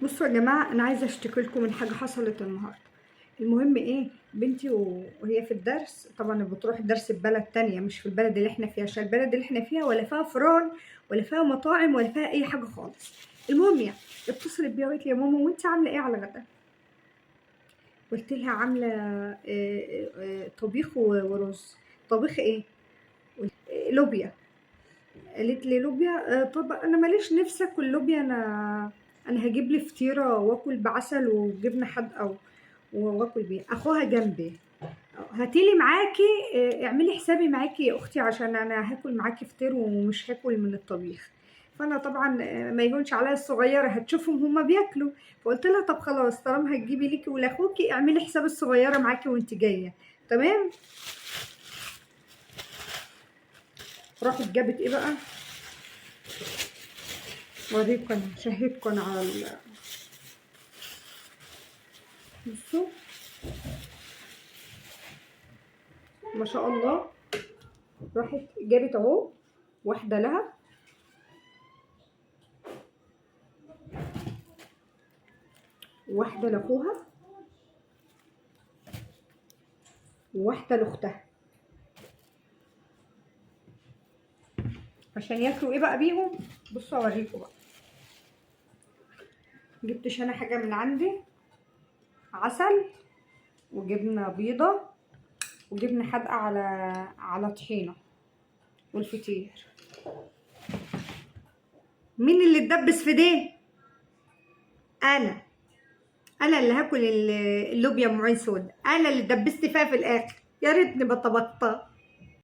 بصوا يا جماعة، أنا عايزة أشتكي لكم من حاجة حصلت النهاردة. المهم إيه، بنتي وهي في الدرس، طبعا بتروح الدرس في بلد تانية مش في البلد اللي احنا فيها، عشان البلد اللي احنا فيها ولا فيها فران ولا فيها مطاعم ولا فيها أي حاجة خالص. المهم يعني اتصلت بيا وقالت لي يا ماما وانت عاملة إيه على الغدا؟ قلت لها عاملة طبيخ ورز. طبيخ إيه؟ لوبيا. قالت لي لوبيا؟ طب انا ماليش نفسي اكل لوبيا، انا هجيب لي فطيره واكل بعسل وجبنه حادقه واكل بيها. اخوها جنبي، هاتيلي معاكي، اعملي حسابي معاكي يا اختي عشان انا هاكل معاكي فطير ومش هاكل من الطبيخ. فانا طبعا ما يهونش عليا الصغيرة، هتشوفهم هما بياكلوا. فقلت لها طب خلاص، طالما هتجيبي ليكي ولاخوكي اعملي حساب الصغيرة معاكي وانت جاية. تمام. راحت جابت ايه بقى؟ اوريكم، شهيتكم على بصوا ما شاء الله. راحت جابت اهو واحدة لها، واحدة لاخوها، وواحدة لاختها، عشان ياكلوا ايه بقى بيهم. بصوا اوريكم بقى، جبتش انا حاجة من عندي، عسل وجبنه بيضة وجبنه حادقه على طحينه والفطير. مين اللي اتدبس في ده؟ انا اللي هاكل اللوبيا ام عين سودا، انا اللي اتدبست فيها في الاخر. يا ريتني ما طبختها.